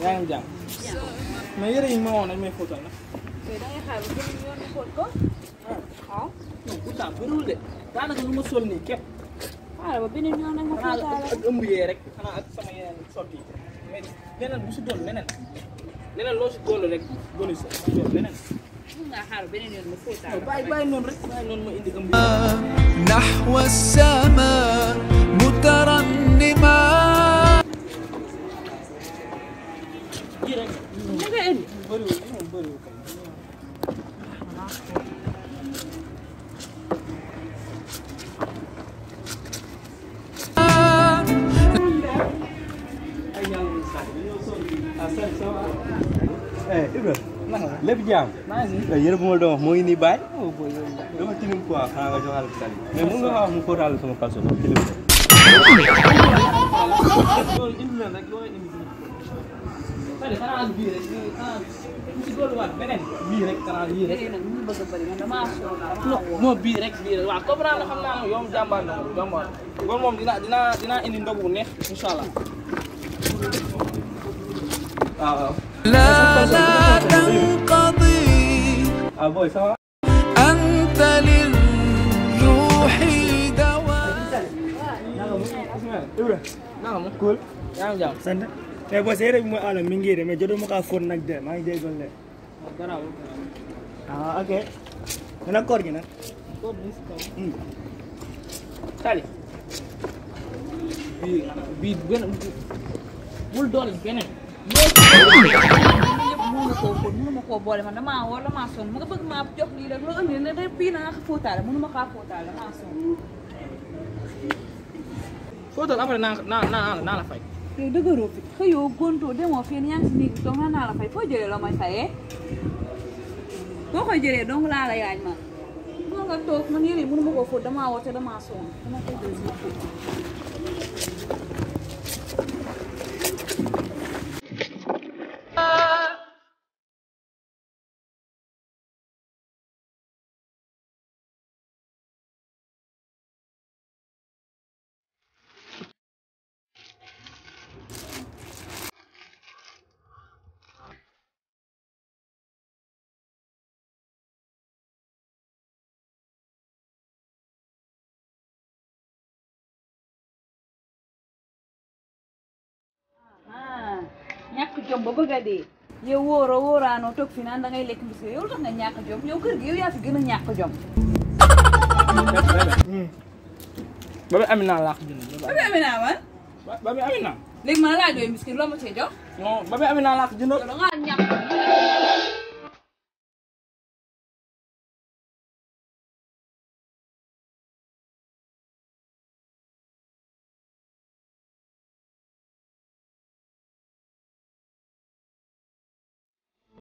yaa ngi jàmm. mais yére yi ma woon nañ may fóotal nag. mais da ngay xaar ba benn yoon nga fóot ko. waaw. non pourtant bëriwul de daanaka lu ma sol nii képp. xaaral ba benn yoon nag ma fóotaale. ak ëmb yee rek xanaa ak sama yeneen sotti mais leneen bu si doon leneen loo si doon rek doon si doon leneen. mun ngaa xaar benn yoon ma fóotaale. bàyyi noonu rek bàyyi noonu ma indi ëmb نحو السماء مترنما yi rek. nga indi. bëriwul moom bëriwul kay. Ibra lépp jaam yére bu ma doon wax moo ngi nii bàyyi dama tilim quoi xanaa nga joxal sali mais mën nga wax mu fóotal sama kalso sax tilim loolu indi leen rek loolu indi sali xanaa ak bii rek xanaa mu si dolliwaat beneen bii rek xanaa bii rek léegi nag mu bëgg a bëri man damaa sonn non bii rek waaw comprendre xam naa ne yow jàmbaar na moom jàmbaar kon moom dinaa indi ndog bu neex incha allah waaw لا تنقضي ah boy ça va أنت للروح دواء Ibra naka mu cool yaa ngi jàmm sant mais boo seere bi mooy àll mi ngi de mais jotuma kaa fóot nag de maa ngi déggoon le garaawul ah ok nag koor gi nag ko bi si kaw sali bii benn bul dool beneen mënu koo fóot mënu ma koo boole man damaa war damaa sonn mu nga bëgg maa jox lii rek loo indi ne rek bii na nga ko fóotaale mënu ma kaa fóotaale damaa sonn. fóotal après naa la fay yow dëgëroo fi xëyoo gontoo demoo fii yaa ngi si néeg donc naa la fay foo jëlee la may fayee boo koy jëlee donc laa la yaaj man moo nga toog man yére mënu ma koo fóot damaa woote damaa sonn dama koy jël si fóot. ñàkk jom ba bëgg a dee yow wóoroo wóoraanoo toog fi naan da ngay lekk mbis yow tax nga ñàkk jom yow kër gi yow yaa fi gën a ñàkk jom. Babi Amina laa ko jënd Babi Amina man. Babi Amina léegi man laa jooy mbis loo ma cee jox. non Babi Amina laa ko jënd yow da ngaa ñàkk.